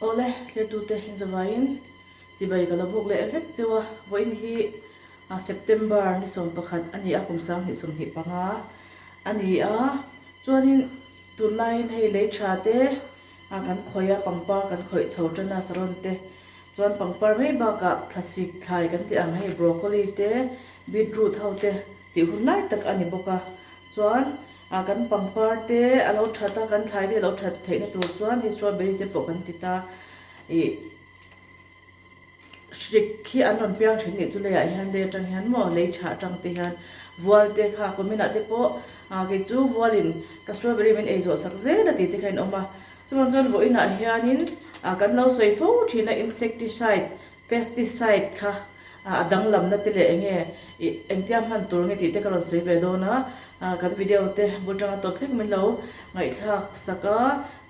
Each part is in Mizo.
Awle, thlertute inzavaiin chibai ka la buk leh vek cheu a, vawiin hi September ni 11 a ni a, kum 2025 a ni a, chuanin tunlaiin hei lei tha te kan khawih a, pangpar kan khawih chho tan a saron te, chuan pangpar mai bakah thlasik thlai kan tih ang hei broccoli te, beetroot ho te tih hun lai tak a ni bawk a, chuan. Ah kan pangpar te a lo that a, kan thlai te a lo that theihna tur chuan hei strawberry te pawh kan ti ta. Ih hrik hi an rawn piang thin nih chu leiah hian lei atang hian maw lei tha atang te hian vual te kha kumin ah te pawh ah kei chu vualin ka strawberry min ei zawh sak zel a tih te kha in awm a. Chuvang chuan vawiinah hianin ah kan lo sawi fo thin a insecticide Pesticide kha a danglamna te leh enge ih engtia hman tur nge tih te ka rawn sawi ve dawn a, kan video te bul tanga tawp thlek min lo ngaihthlak sak a,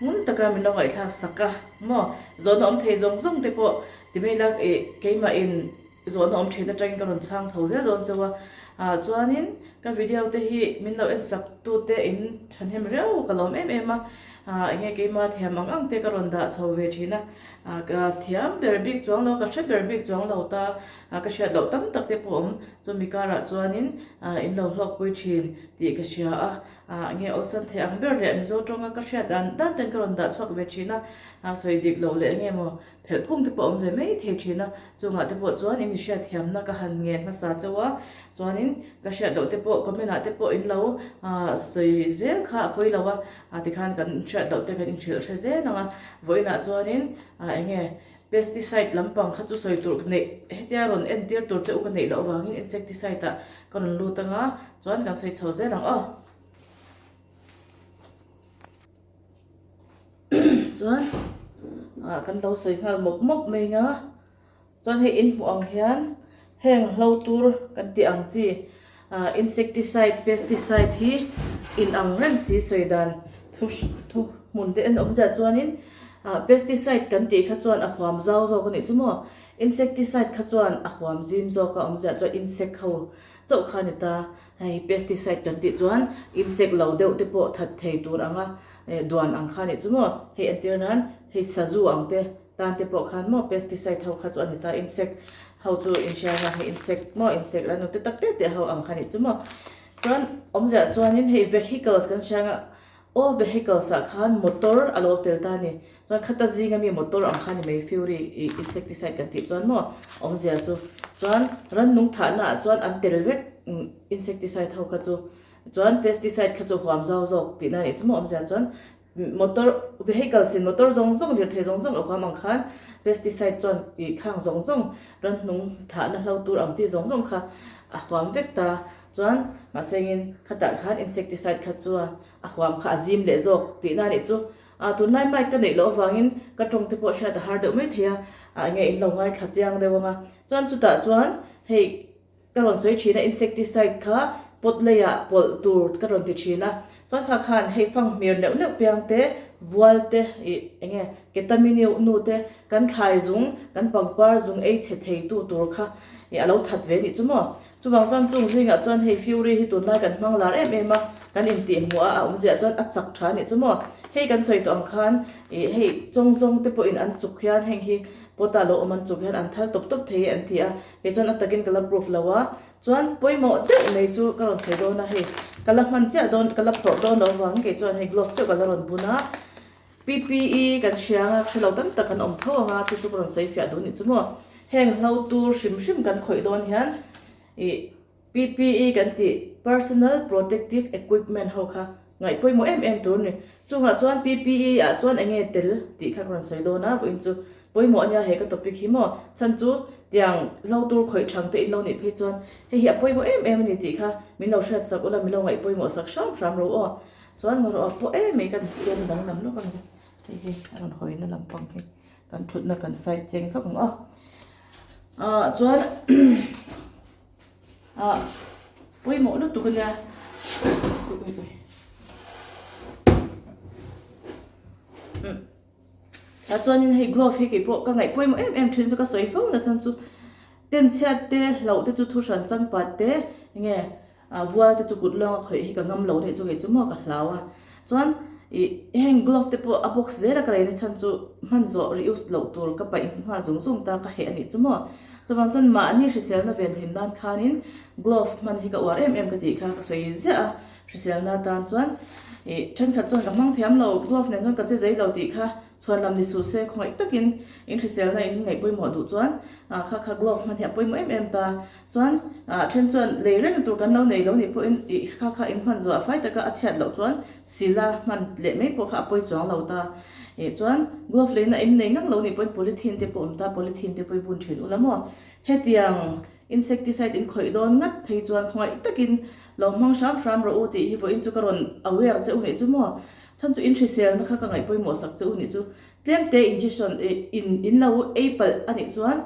ngun taka min lo ngaihthlak sak a maw, zawhna awm thei zawng zawng te pawh ti mai ila ih keimah in zawhna awm thin atangin ka rawn chhang chho zel dawn chauh a, ah chuanin ka video te hi min lo en sak tu te in thahnem riau ka lawm em em a, ah enge keimah thiam ang ang te ka rawn dah chho ve thin a. Ka thiam ber bik chuang lo, ka hre ber bik chuang lo ta, ka hriat loh tam tak te pawh awm. Chumi karah chuanin in lo hlawkpui thin tih ka hria a, nge awlsam thei ang ber leh Mizo tawnga ka hriat dan dan ten ka rawn dah chhuak ve thin a, sawi dik loh leh enge maw phelh phung te pawh awm ve mai thei thin a, chungah te pawh chuan in hriat thiamna ka han ngen hmasa chauh a, chuanin ka hriat loh te pawh comment ah te pawh in lo sawi zel kha a pawi lo a. A tikhan kan hriat loh te kan inhrilh hre zel ang a, vawiinah chuanin eng nge pesticide lampang kha chu sawi tur neih hetia rawn entir tur che u ka neih loh avangin insecticide ah ka rawn lut ang a, chuan kan sawi chho zel ang aw. Chuan kan lo sawi nghal mawp mawp mai ang a. Chuan hei in hmuh ang hian heng hlo tur kan tih ang chi insecticide, pesticide hi in ang reng si sawi dan thu thu hmun te en awm zia chuanin pesticide kan tih kha chuan a huam zau zawk a nih chu maw insecticide kha chuan a huam zim zawk a awm zia chuan insect ho chauh kha a ni ta hei pesticide kan tih chuan insect lo deuh te pawh that thei tur anga duan ang kha a nih chu maw hei entir nan hei sazu ang te. Tan te pawh khan maw pesticide ho kha chu a ni ta, insect ho chu inhria nga hei insect maw insect rannung te tak te te ho ang kha nih chu maw. Chuan awmziah chuanin hei vehicles kan hria nga all vehicles ah khan motor a lo tel ta a ni. Chuan khata zinga mi motor ang kha ni mai fury ih insecticide kan tih chuan maw awmzia chu. Chuan rannung thahna ah chuan an tel vek insecticide ho kha chu. Chuan pesticide kha chu huam zau zawk tihna a nih chu maw awmzia chuan. Motor, vehicles in motor zawng zawng, lirthei zawng zawng a huam ang khan pesticide chuan ih khang zawng zawng, ramhnung thahna hlo tur ang chi zawng zawng kha a huam vek ta. Chuan mahsengin khatah khan insecticide kha chuan a huam kha a zim leh zawk tihna a nih chu. Ah tunlai mic ka neih loh avangin ka tawng te pawh hriat a har deuh mai thei a, ah enge in lo ngaithla chiang deuh ang a. Chuan chutah chuan hei. Ka rawn sawi thin a, insecticide kha pot leiah pawlh tur ka rawn ti thin a, chuan kha khan hei fanghmir neuh neuh piang te, vual te, ih eng nge ketamine nu te, kan thlai zung, kan pangpar zung ei chhe thei tu tur kha ih a lo that ve nih chu maw. Chuvang chuan chung zingah chuan hei fury hi tunlai kan hmang lar em em a, kan intih hmuh a, a awmziah chuan a chak tha nih chu maw. Hei kan sawi tawh ang khan ih hei chawng zawng te pawhin an chuk hian heng hi pot ah lo awm an chuk hian an thal tawp tawp thei e an ti a, Kei chuan a takin ka la proof lo a, chuan pawimawh deuh mai chu ka rawn sawi dawn a, hei ka la hman chiah dawn, ka la phawrh dawn lo avangin kei chuan hei glove chiah ka la rawn bun a, PPE kan hria anga hre lo tam tak kan awm tho ang a, chu chu ka rawn sawi fiah duh nih chu maw. Heng hlo tur hrim hrim kan khawih dawn hian ih PPE kan tih Personal Protective Equipment ho kha ngaih pawimawh em em tur a ni. Chungah chuan PPE ah chuan eng nge tel tih kha ka rawn sawi dawn a, vawiin chu pawimawh a nia he ka topic hi maw. Chhan chu tiang hlo tur khawih thang te in lo nih phei chuan hei hi a pawimawh em em a ni tih kha min lo hriat sak ula min lo ngaih pawimawh sak hram hram ro aw. Chuan ngaw pawh em mai kan siam danglam lawk a ni. Hei hi a rawn hawina lampang hi kan thutna kan side cheng zawk ang aw. Ah chuan Ah pawimawh lutuk a nia ui ui ui umm tah chuanin hei glove hi keipawh ka ngaih pawimawh em em thin chu ka sawi fo na chuan chu ten chhiat te hlauh te chu thu hran changpat te enge ah vual te chu kut lawnga khawih hi ka ngam lo nih chu kei chu maw ka hlau a chuan. Ih heng glove te pawh a box zel a ka lei na chhan chu hman zawh reuse loh tur ka paih nghal zung zung ta ka heh a nih chu maw. Chuvang chuan mahni hriselna ven hlim nan khanin glove hman hi ka uar em em ka tih kha ka sawi ziah a, hriselna atan chuan ih thenkhat chuan ka hmang thiam lo glove nen chuan ka che zei lo tih kha chhuan lam ni suh se khawngaih takin in hriselna in ngaih pawimawh duh chuan ah kha kha glove hman hi a pawimawh em em ta. Chuan ah then chuan lei reng tur kan lo nei lo nih pawhin ih kha kha in hman zuah fai taka a chhiat loh chuan sila hman leh mai pawh kha a pawi chuang lo ta. Ih chuan glove leina in nei ngang lo nih pawhin polythene te pawh awm ta, polythene te pawh i bun thin ula maw. Hetiang insecticide in khawih dawn ngat phei chuan khawngaih takin lo hmang hram hram rawh u tih hi vawiin chu ka rawn aware che u nih chu maw. Chhan chu in hriselna kha ka ngaih pawimawh sak che u nih chu. Tlemte injection ih in in lo ei palh a nih chuan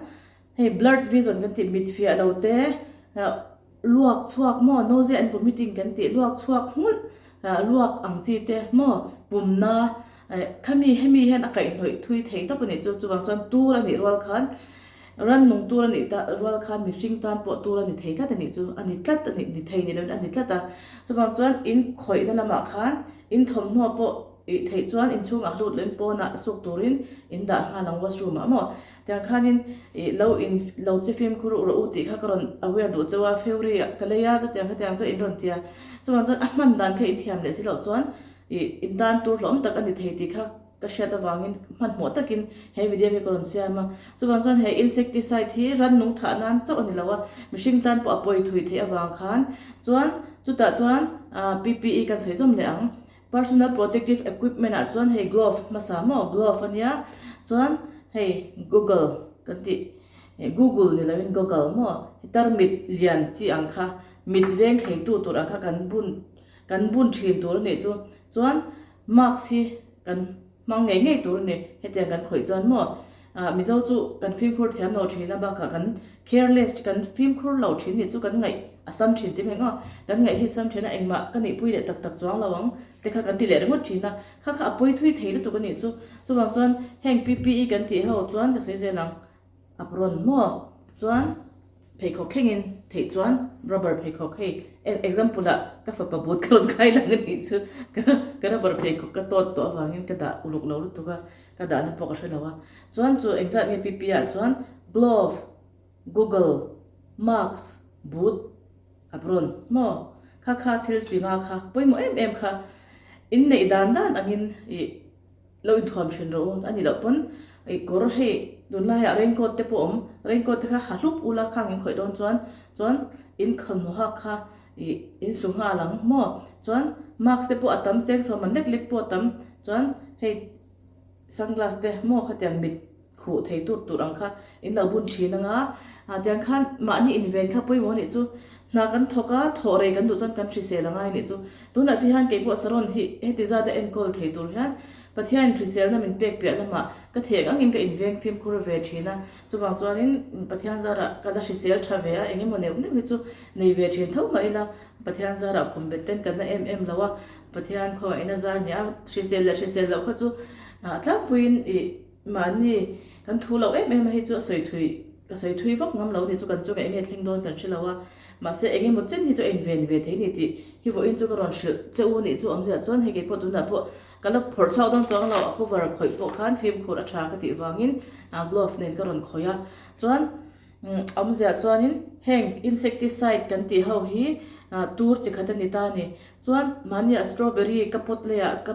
Hei blurred vision kan tih mit fiah lo te luak chhuak maw nausea and vomiting kan tih luak chhuak nghulh luak ang chi te maw pumna khami hemi hian a kaihhnawih thui thei tawp a nih chu chuvang chuan tur a nih rual khan rannung tur a nih ta rual khan mihring tan pawh tur a ni thei tlat a nih chu a ni tlat a ni ni thei ni loin a ni tlat a chuvang chuan in khawihna lamah khan in thawmhnaw pawh ih theih chuan inchhungah lut loin pawnah suk turin in dah nghal ang washroom ah maw. Tiang khanin ih lo in lo che fimkhur rawh u tih kha ka rawn aware duh chauh a, February ah ka lei a, chutiang khatiang chuan in rawn ti a. Chuvang chuan a hman dan kha in thiam leh si loh chuan ih in tan tur hlawm tak a ni thei tih kha ka hriat avangin hmanhmawh takin he video hi ka rawn siam a. Chuvang chuan he insecticide hi rannung thah nan chauh a ni lo a, mihring tan pawh a pawi thui theih avang khan chuan chutah chuan PPE kan sawi zawm leh ang. Personal protective equipment ah chuan hei glove hmasa maw glove a nia chuan hei google kan tih google ni loin goggle maw tarmit lian chi ang kha mit veng thei tu tur ang kha kan bun kan bun thin tur a nih chu chuan mask hi kan hmang ngei ngei tur a ni hetiang kan khawih chuan maw ah mizo chu kan fimkhur thiam lo thin a bakah kan careless kan fimkhur lo thin nih chu kan ngaih a sam thin tih mai ang aw kan ngaih hi sam thin a engmah ka nihpui leh tak tak chuang lo ang te kha kan ti leh ringawt thin a kha kha a pawi thui thei lutuk a nih chu chuvang chuan heng P_P_E kan tih ho chuan ka sawi zel ang apron maw chuan pheikhawk thlengin theih chuan rubber pheikhawk hei example ah ka fapa but ka rawn khai lang a nih chu ka rubber pheikhawk ka tawt tawh avangin ka dah uluk lo lutuk a ka dahna pawh ka hre lo a chuan chu engzat nge P_P_E ah chuan glove Google mask boot apron maw kha kha thil chi nga kha pawimawh em em kha inneih dan dan angin ih Lo inthuam thin rawh u a nih loh pawn ih kawr hei tunlaiah raincoat te pawh awm, raincoat te kha ha hlup ula khang in khawih dawn chuan chuan in khawmhnaw hak kha ih in su nghal ang maw chuan mask te pawh a tam cheng sawm an lek lek pawh a tam chuan hei sunglass te maw khatiang mit khuh thei tur tur ang kha in lo bun thin anga ah tiang khan mahni inven kha pawimawh a nih chu hna kan thawk a thawh rei kan duh chuan kan hrisel a ngai a nih chu tunah te hian keipawh saron hi heti zat a enkawl thei tur hian Pathian hriselna min pek piah lamah ka thek angin ka inveng fimkhur ve thin a chuvang chuanin Pathian zarah ka la hrisel tha ve a engemaw neuh neuh hi chu nei ve thin tho mah ila Pathian zarah khum bet ten kan la em em lo a Pathian khawngaihna zar nia hrisel leh hrisel loh kha chu a tlangpuiin ih Mahni kan thu loh em em a hei chu a sawi thui ka sawi thui vak ngam lo ni chu kan chungah enge thleng dawn kan hre lo a, mahse eng emaw chen hi chu a inven ve thei ni tih hi vawiin chu ka rawn hrilh che u nih chu awmzia chuan hei keipawh tunah pawh ka la phawrh chhuak dawn chuang lo a cover khawih pawh khan fimkhur a tha ka tih vangin glove nen ka rawn khawih a chuan awmzia chuanin heng insecticide kan tih ho hi tur chi khat a ni ta a ni chuan mahni ah strawberry ka pot leiah ka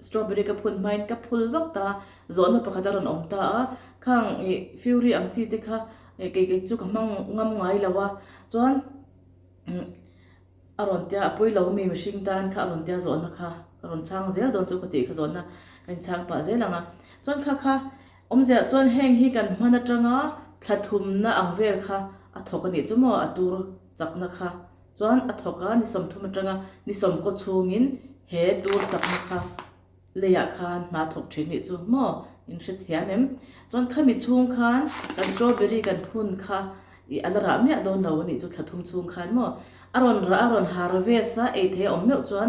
Strawberry ka phun hmain ka phul vak ta, zawhna pakhat a rawn awm ta a, khang ih fury ang chi te kha kei kei chu ka hmang ngam ngai lo a, chuan a rawn tia a pawi lo mi mihring tan kha a rawn tia zawhna kha a rawn chhang zel dawn chu ka tih kha zawhna ka inchhang pah zel ang a, chuan kha kha awmzia chuan heng hi kan hman atanga thla thumna ang vel kha a thawk a nih chu maw a tur chakna kha. Chuan a thawk a, ni 30 atanga ni 10 kaw chhungin he tur chakna kha leiah khan hna thawk thin nih chu maw in hrethiam em? Chuan khami chhung khan kan strawberry kan phun kha ih a la rah miah dawn lo a nih chu thla thum chhung khan maw a rawn rah a rawn harvest a ei thei a awm meuh chuan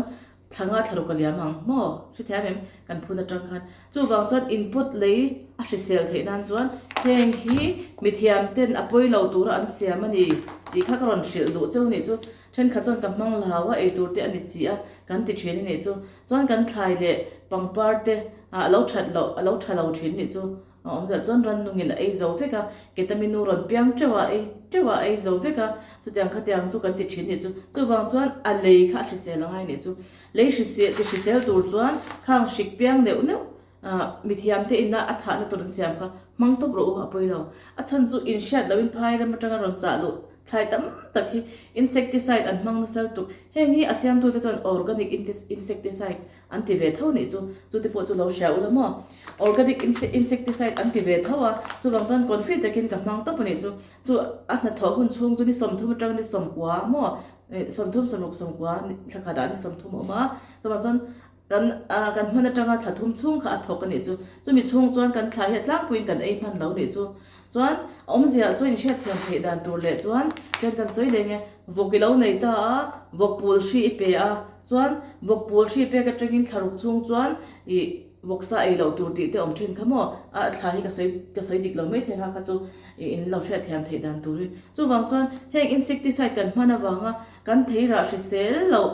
Thla nga thla ruk a liam ang maw? Hrethiam em? Kan phun atang khan. Chuvang chuan input lei a hrisel theih nan chuan heng hi mithiam ten a pawi lo tura an siam a ni tih kha ka rawn hrilh duh cheu nih chu. Thenkhat chuan ka hmang lau a, eitur te a ni si a. kan ti thin a nih chu. Chuan kan thlai leh pangpar te a lo that loh a lo tha lo thin a nih chu. A awmzia chuan rannungin a ei zo vek a, ketamine rawn piang teuh a, ei teuh a, ei zo vek a, chutiang khatiang chu kan ti thin nih chu. Chuvang chuan a lei kha a hrisel a ngai nih chu. Lei hrisel ti hrisel tur chuan khang hrik piang neuh neuh mithiam te ina a thahna tur an siam kha hmang tawp rawh u a pawi lo. A chhan chu inhriat loin phai ram atanga rawn chah luh thlai tam tak hi insecticide an hmang nasa lutuk. Heng hi a siamtute chuan organic insecticide An ti ve tho nih chu, chu te pawh chu lo hria ula maw? Organic insecticide an ti ve tho a, chuvang chuan confi takin ka hmang tawp a nih chu. Chu a hnathawh hun chhung chu ni 30 atang ni 90 maw? 30 sawmruk 90 thla khatah ni 30 a awm a, chuvang chuan kan kan hman atanga thla thum chhung kha a thawk a nih chu. Chumi chhung chuan kan thla hi a tlangpuiin kan ei hman lo nih chu. Chuan a awmzia chuan inhriatthiam theih dan tur leh chuan chuan kan sawi leng e, vawk i lo nei ta a, vawk pul hri i pe a, chuan vawk pul hri pek atangin thla ruk chhung chuan ih vawksa ei loh tur tih te awm thin kha maw, a thla hi ka sawi ka sawi dik lo mai thei kha kha chu ih in lo hriatthiam theih dan turin. Chuvang chuan heng insecticide kan hman avanga kan theirah hrisel loh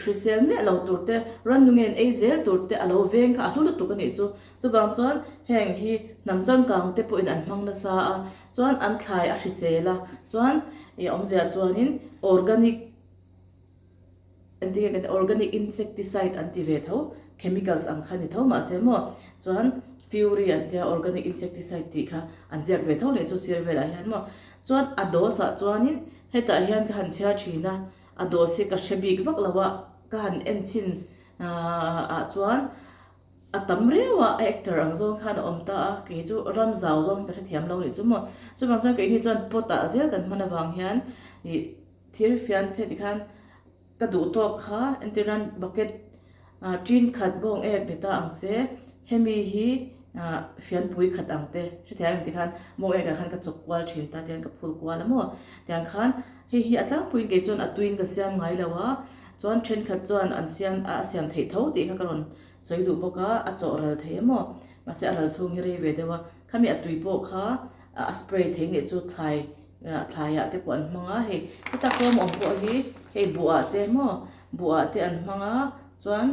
hrisel miah lo tur te, rannungin ei zel tur te a lo veng kha a hlu lutuk a nih chu. Chuvang chuan heng hi hnam changkang te pawhin an hmang nasa a, chuan an thlai a hrisel a, chuan ih awmzia chuanin organic engtin nge kan tih organic insecticide an ti ve tho, chemicals ang kha ni tho mahse maw chuan fury an tia organic insecticide tih kha an ziak ve tho leh chu sir velah hian maw chuan a dose ah chuanin hetah hian ka han chhiar thin a, a dose hi ka hre bik vak lo a, ka han en chhin ah chuan. A tam riau a, a actor ang zawng khan a awm ta a, kei chu ram zau zawng hi ka hrethiam lo nih chu maw. Chuvang chuan keini chuan pot ah zel kan hman avang hian ih thil fian te tikhan ka duh tawk kha entir nan bucket ah tin khat bawng ek ni ta ang se hemi hi ah fianpui khat ang te hrethiam em tikhan bawng ek ah khan ka chawk kual thin ta tiang ka phul kual a maw tiang khan hei hi a tlangpuiin kei chuan a tuiin ka siam ngai lo a chuan thenkhat chuan an siam a siam theih tho tih kha ka rawn Sawi duh bawk a, a chawh ral thei emaw? Mahse a ral chhung hi rei ve deuh a, khami a tui pawh kha a spray thei nih chu thlai thlaiah te pawh an hmang a, hei heta kawm awm pawh hi hei buhah te maw buhah te an hmang a, chuan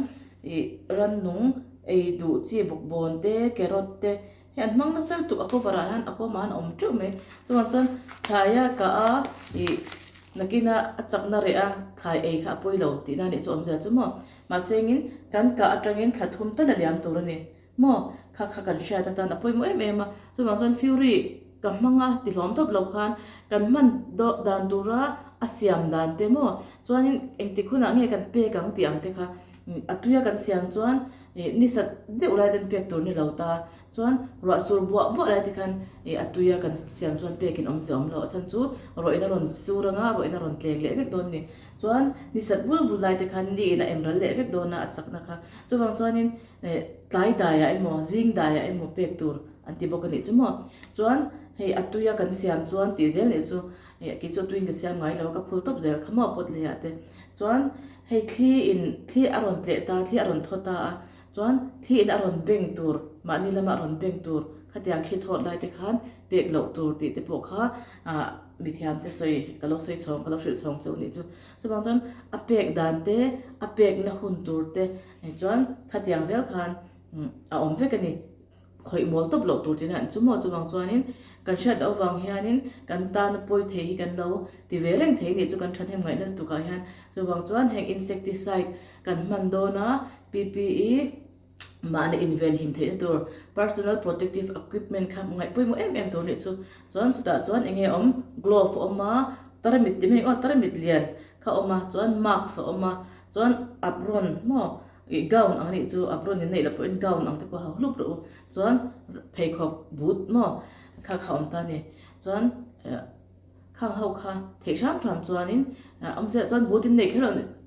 ih rannung ei duh chi bawkbawn te carrot te hei an hmang nasa lutuk a cover ah hian a kawmah hian a awm teuh mai, chuvang chuan thlaia kah a ih nakina a chakna reh a thlai ei kha a pawi lo tihna nih chu awmzia chu maw. Mahsengin kan kah atangin thla thum tal a liam tur a ni maw? Kha kha kan hriat atan a pawimawh em em a, chuvang chuan Fury ka hmang a ti hlawm tawp lo khan kan hman dan tura a siam dan te maw? Chuanin engtik hunah nge kan pek ang tih ang te kha a tuia kan siam chuan ni sat deuh lai ten pek tur ni lo ta chuan ruah sur buah buah lai te khan a tuia kan siam chuan pekin awmzia awm lo a chhan chu ruahin a rawn sur anga ruahin a rawn tleng leh vek dawn a ni. Chuan ni sat vul vul lai te khan ni in a em ral leh vek dawn a, a chakna kha. Chuvang chuanin tlai daiah emaw, zing daiah emaw pek tur an ti bawk a nih chu maw. Chuan hei a tuia kan siam chuan tih zel nih chu kei chu a tuiin ka siam ngai lo a, ka phul tawp zel kha maw pot leiah te. Chuan hei thli in thli a rawn tleh ta, thli a rawn thaw ta a, chuan thli in a rawn beng tur, mahni lama a rawn beng tur khatiang thli thawt lai te khan pek loh tur tih te pawh kha ah Mithiam te sawi ka lo sawi chhawng ka lo hrilh chhawng cheu nih chu. Chuvang chuan a pek dan te, a pekna hun tur te chuan khatiang zel khan a awm vek a ni. Khawih mawl tawp loh tur tihna an chu maw? Chuvang chuanin kan hriat loh avang hianin kan tana pawi thei hi kan lo ti ve reng thei nih chu kan thahnem ngaihna lutukah hian. Chuvang chuan heng insecticide kan hman dawna PPE, Mahni invenhim theihna tur personal protective equipment kha ngaih pawimawh em em tur nih chu. Chuan chutah chuan eng nge awm? Glove a awm a, tarmit ti mai aw tarmit lian kha a awm a, chuan mask a awm a, chuan apron maw ih gown ang nih chu apron in neih loh pawhin gown ang te pawh ha hlup rawh u. Chuan pheikhawk boot maw kha kha a awm ta a ni. Chuan eh. Khang ho kha theih hram hram chuanin awmzia chuan but in nei kher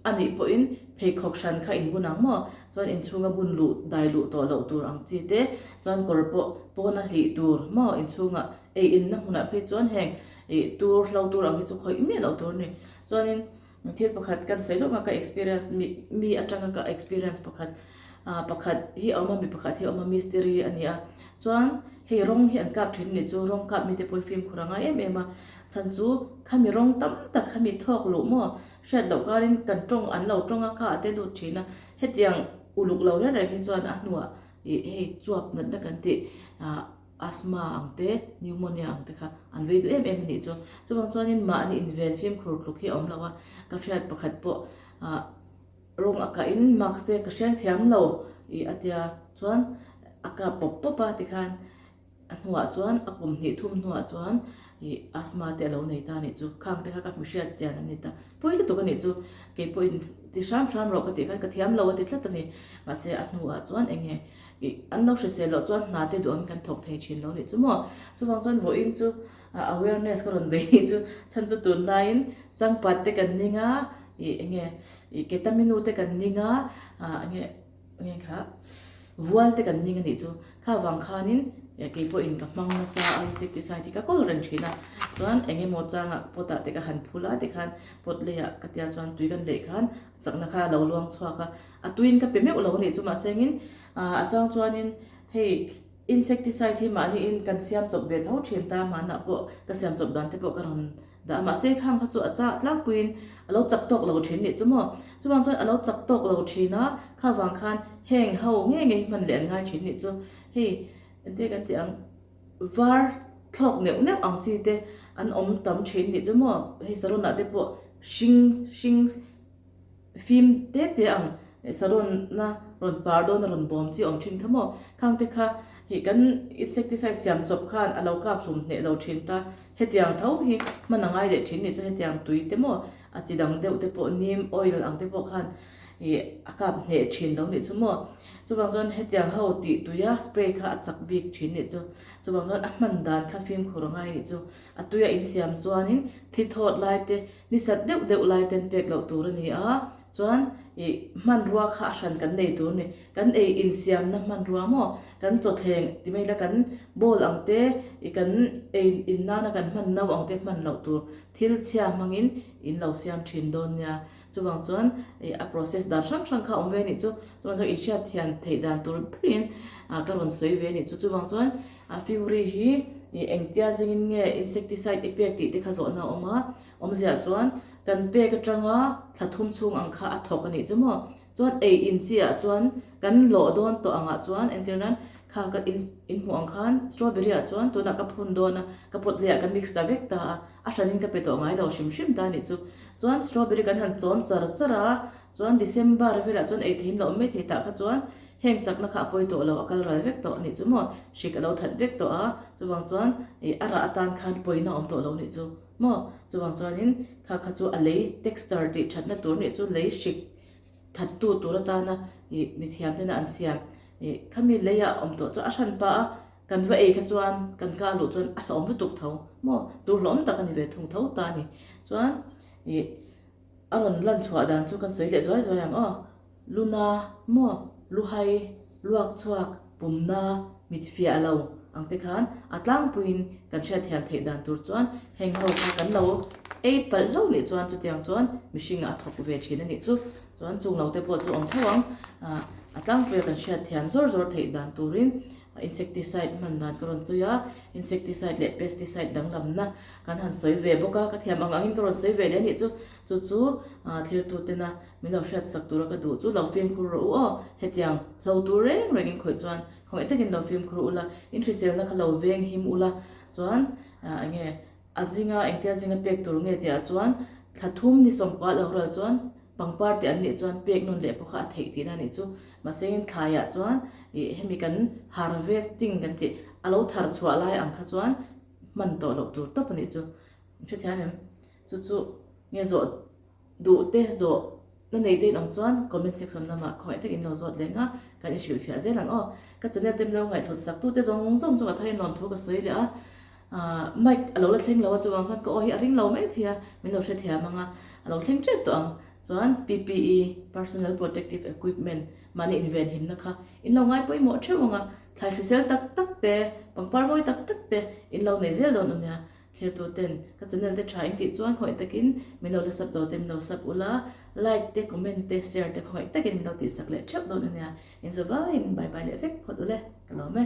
a nih pawhin pheikhawk hran kha in bun ang maw? Chuan inchhunga bun luh dai luh tawh loh tur ang chi te chuan kawr pawh pawna hlih tur maw inchhunga ei inna hmunah phei chuan heng ih tur hlo tur ang hi chu khawih miah loh tur a ni. Chuanin thil pakhat kan sawi lawk a ka experience mi mi atanga ka experience pakhat ah pakhat hi a awm a mi pakhat hi a awm a mistiri a ni a chuan hei rawng hi an kap thin a nih chu rawng kap mite pawh hi fimkhur a ngai em em a chhan chu khami rawng tam tak khami thawk luh maw. Hriat loh karin kan tawng an lo tawng a, ka ah te lut thin a. Hetiang uluk lo reng reng hi chuan a hnuah ih hei chuap natna kan tih ah asthma ang te, pneumonia ang te kha an vei duh em em a nih chu. Chuvang chuanin mahni inven fimkhur tluk hi a awm lo a, ka hriat pakhat pawh ah rawng a kahin mask te ka hriang thiam lo ih a tia chuan a kap pawp pawp a tikhan A hnuah chuan a kum hnih thum hnuah chuan ih asthma te a lo nei ta a nih chu. Khang te kha ka hmu hriat chian a ni ta. Pawi lutuk a nih chu. Kei pawhin ti hram hram rawh ka tih khan ka thiam lo a ti tlat a ni. Mahse a hnuah chuan eng nge ih an lo hrisel loh chuan hna te duh angin kan thawk thei thin lo nih chu maw. Chuvang chuan vawiin chu awareness ka rawn bei nih chu chhan chu tunlaiin changpat te kan ning a ih eng nge ih ketaminu te kan ning a ah eng nge Nge kha vual te kan ning a nih chu. Kha vang khanin kei pawhin ka hmang nasa a insecticide hi ka kawl reng thin a. Chuan eng emaw changah pot ah te ka han phul a tikhan pot leiah ka tia chuan tui kan leih khan chakna kha a lo luang chhuak a. A tuiin ka pe meuh lo a nih chu mahse engin a chang chuanin hei insecticide hi mahniin kan siam chawp ve tho thin ta hmanah pawh ka siam chawp dan te pawh ka rawn Dah a mahse khang kha chu a chah tlangpuiin a lo chak tawk lo thin nih chu maw. Chuvang chuan a lo chak tawk lo thin a, kha vang khan heng ho ngei ngei hi hman leh an ngai thin nih chu. Hei engte kan tih ang var thlawk neuh neuh ang chi te an awm tam thin nih chu maw. Hei saron ah te pawh hring hring fim te te ang saron na rawn par dawn a rawn bawm chi awm thin kha maw. Khang te kha hei kan insecticide siam chawp khan a lo kap hlum hneh lo thin ta. Hetiang tho hi hman a ngai leh thin nih chu hetiang tui te maw a chi dang deuh te pawh neem oil ang te pawh khan ih a kap hneh thin lo nih chu maw. Chuvang chuan hetiang ho tih tuia spray kha a chak bik thin nih chu. Chuvang chuan a hman dan kha fimkhur a ngai nih chu. A tuia insiam chuanin thi thawt lai te ni sat deuh deuh lai ten pek loh tur a ni a, chuan ih hmanrua kha a hran kan nei tur a ni. Kan ei insiamna hmanrua maw? Kan chawthleng ti mai ila kan bowl ang te ih kan ei in nana kan hman no ang te hman loh tur thil chhia hmangin in lo siam thin dawn nia. Chuvang chuan ih a process dan hrang hrang kha a awm ve a nih chu. Chuvang chuan inhriat thian theih dan tur berin ka rawn sawi ve a nih chu. Chuvang chuan a fury hi ih engtia zingin nge insecticide i pek tih te kha zawhna a awm a. Awmziah chuan kan pek atanga thla thum chhung ang kha a thawk a nih chu maw. Chuan ei in chi ah chuan kan lawh dawn tawh ang ah chuan entir nan kha ka in in hmuh ang khan strawberry ah chuan tunah ka phun dawn a ka pot leh ah ka mix ta vek ta a a hran in ka pe tawh ngai lo hrim hrim ta a nih chu. Chuan strawberry kan han chawm char char a chuan December velah chuan ei theihin la awm mai thei tah kha chuan heng chakna kha a pawi tawh lo a kal ral vek tawh a nih chu maw hrik a lo that vek tawh a chuvang chuan ih a rah atan khan pawina a awm tawh lo a nih chu. Maw? Chuvang chuanin kha kha chu a lei texture tih thatna tur nih chu lei hrik thattu tur atana ih mithiam tena an siam ih khami leiah awm tawh chu a hran pah a, kan va ei kha chuan kan kah luh chuan a hlawm lutuk tho maw? Tur hlawm tak a ni ve thung tho ta a ni. Chuan ih a rawn lan chhuah dan chu kan sawi leh zuai zuai ang aw. Luna maw, luhai, luak chhuak, pumna, mit fiah lo ang te khan a tlangpuiin kan hriatthiam theih dan tur chuan heng ho kha kan lo ei palh hlauh nih chuan chutiang chuan mihring a thawk ve thin a nih chu. Chuan chung lo te pawh chu awm tho ang. A tlangpuia kan hriatthiam zawr zawr theih dan turin insecticide hman dan ka rawn sawi a, insecticide leh pesticide danglamna kan han sawi ve bawk a, ka thiam ang angin ka rawn sawi ve leh a nih chu. Chu chu thirtutena min lo hriat sak tura ka duh chu lo fimkhur rawh u aw. Hetiang hlo tur reng rengin khawih chuan khawngaih takin lo fimkhur ula, in hriselna kha lo veng him ula chuan eng nge a zinga engtia zinga pek tur nge tihah chuan thla thum ni sawmkua lo ral chuan pangpar tih an nih chuan pek nawn leh pawh kha a theih tihna a nih chu. Mahse in thlaiah chuan ih hemi kan harvesting kan tih a lo thar chhuah lai ang kha chuan hman tawh loh tur tawp a nih chu. Hrethiam em? Chu chu nge zawh duh te zawh na nei te in awm chuan comment section lamah khawngaih takin lo zawt leng a, kan in hrilhfiah zel ang aw. Ka channel te min lo ngaihthlut sak tu te zawng zawng chu ka tharin lawmthu ka sawi leh a, aah mic a lo la thleng lo a chuvang chuan ka aw hi a ring lo mai thei a, min lo hrethiam ang a, a lo thleng tep tawh ang. Chuan PPE, Personal Protective Equipment, mahni invenhimna kha in lo ngai pawimawh theuh ang a, thlai hrisel tak tak te, pangpar mawi tak tak te in lo nei zel dawn ania. Thirtu ten ka channel te tha in tih chuan khawngaih takin min lo la sub lo te min lo sub ula, like te comment te share te khawngaih takin min lo tih sak leh theuh dawn ania, in zawvaiin bye bye leh vek phawt ule ka lawm e.